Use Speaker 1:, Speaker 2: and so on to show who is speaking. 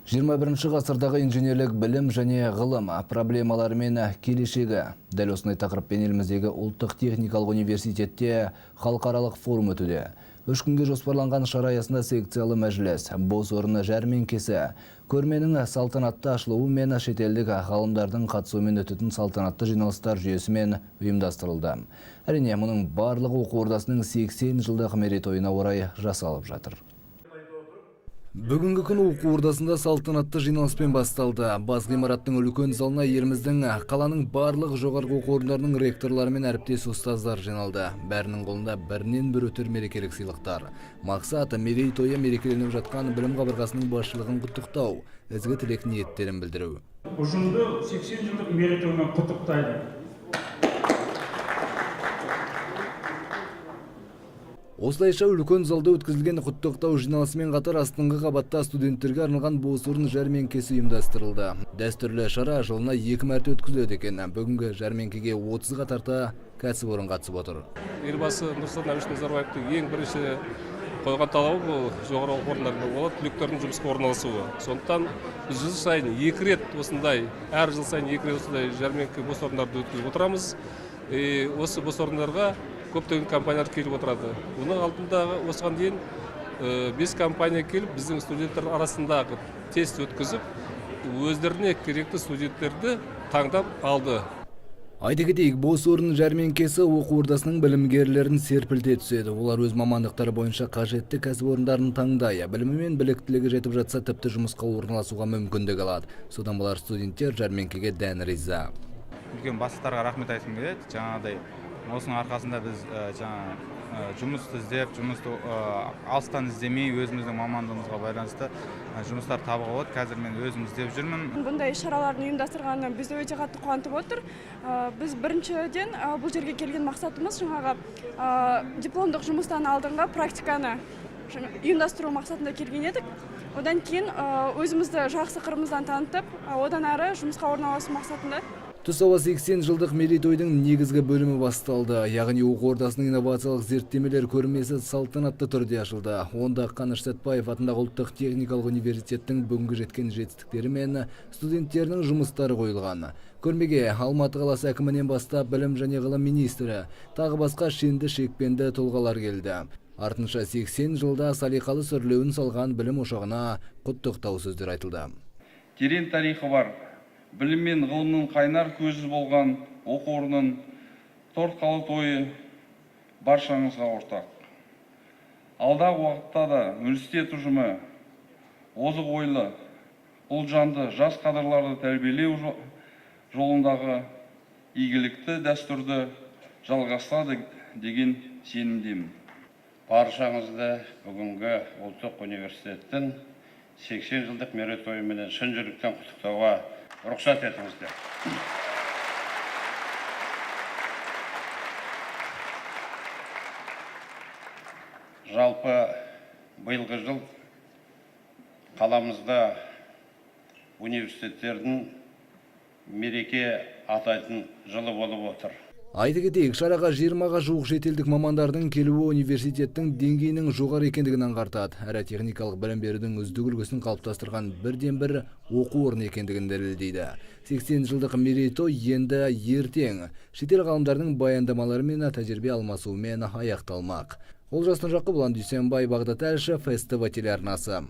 Speaker 1: 21 ғасырдағы инженерлік білім және ғылым проблемалары мен келешегі. Дәл осындай тақырыппен еліміздегі ұлттық техникалық университетте халықаралық форум өтуде. 3 күнге жоспарланған шара аясында секциялы мәжіліс, бос орны жәрмеңкесі, көрменің салтанатты ашылуы мен шетелдік ғалымдардың қатысуымен өтетін салтанатты жиналыстар жүйесімен ұйымдастырылды. Әрине, мұның барлығы оқу ордасының 80 жылдық мерейтойына орай жасалып жатыр. Бүгінгі күн оқу ордасында салтанатты жиналыспен басталды. Бас ғимараттың үлкен залына еліміздің, қаланың барлық жоғарғы оқу орындарының ректорлары мен әріптес ұстаздар жиналды. Бәрінің қолында бірінен бір өтер мерекелік сыйлықтар. Мақсат мерейтойы мерекеленіп жатқан білім қабырғасының басшылығын құттықтау, ізгі тілек ниеттерін білдіру.
Speaker 2: Ұжымды 80 жылдық мерейтоймен құттықтайды.
Speaker 1: Осылайша үлкен залда өткізілген құттықтау жиналысымен қатар астыңғы қабатта студенттерге арналған бос орын жәрмеңкесі ұйымдастырылды. Дәстүрлі шара жылына 2 мәрте өткізіледі екен. Бүгінгі жәрмеңкеге 30-ға тарта кәсіпорын қатысып отыр.
Speaker 3: Елбасы Нұрсұлтан Әбішұлы Назарбаевтың ең бірінші қойған талабы бұл жоғары оқу орындарында болады түлектердің жұмысқа орналасуы. Сондықтан біз жыл сайын 2 рет осындай, әр жыл сайын 2 рет осындай жәрмеңке бос орындарды өткізіп отырамыз. Осы бос орындарға көптеген компаниялар келіп отырады. Бұның алдындағы осыған дейін 5 компания келіп, біздің студенттер арасындағы тест өткізіп, өздеріне керекті студенттерді таңдап алды.
Speaker 1: Айта кетейік, бос орын жәрмеңкесі оқу ордасының білімгерлерін серпілте түседі. Олар өз мамандықтары бойынша қажетті кәсіпорындарын таңдай, білімі мен біліктілігі жетіп жатса, тіпті жұмысқа орналасуға мүмкіндік алады. Содан болар студенттер жәрмеңкеге дән риза.
Speaker 4: Үлкен бастықтарға рахмет айтқым келеді. Жаңағыдай осының арқасында біз жұмысты іздеп, жұмысты алыстан іздемей, өзіміздің мамандығымызға байланысты жұмыстар табуға болады. Қазір мен өзім іздеп жүрмін.
Speaker 5: Бұндай шаралардың ұйымдастырғаны бізді өте қатты қуантып отыр. Біз біріншіден бұл жерге келген мақсатымыз жаңағы дипломдық жұмыстан алдыңғы практиканы ұйымдастыру мақсатында келген едік. Одан кейін өзімізді жақсы қырымыздан танытып, одан әрі жұмысқа орналасу мақсатында.
Speaker 1: Түс ауа 80 жылдық мерейтойдың негізгі бөлімі басталды. Яғни оқу ордасының инновациялық зерттемелер көрмесі салтанатты түрде ашылды. Онда Қаныш Сәтбаев атындағы ұлттық техникалық университеттің бүгінгі жеткен жетістіктері мен студенттерінің жұмыстары қойылған. Көрмеге Алматы қаласы әкімінен бастап білім және ғылым министрі, тағы басқа шенді шекпенді тұлғалар келді. Артынша 80 жылда салиқалы сүрлеуін салған білім ошағына құттықтау сөздер айтылды.
Speaker 6: Терең тарихы бар, білім мен ғылымның қайнар көзі болған оқу орнының торқалы тойы баршаңызға ортақ. Алдағы уақытта да университет ұжымы озық ойлы, ұлтжанды жас кадрларды тәрбиелеу жолындағы игілікті дәстүрді жалғастырады деген сенімдемін.
Speaker 7: Баршаңызды бүгінгі ұлттық университеттің 80 жылдық мерейтойыменен шын жүректен құттықтауға рұқсат етіңіздер. Жалпы биылғы жыл қаламызда университеттердің мереке атайтын жылы болып отыр.
Speaker 1: Айта кетейік, шараға 20-ға жуық шетелдік мамандардың келуі университеттің деңгейінің жоғары екендігін аңғартады. Әрі техникалық білім берудің үздік үлгісін қалыптастырған бірден-бір оқу орны екендігін дәлелдейді. 80 жылдық мерейтой енді ертең шетел ғалымдарының баяндамалары мен тәжірибе алмасуымен аяқталмақ. Олжас Нұржақұп, Ұлан Дүйсенбай, Бағдат Әлішев, СТВ телеарнасы.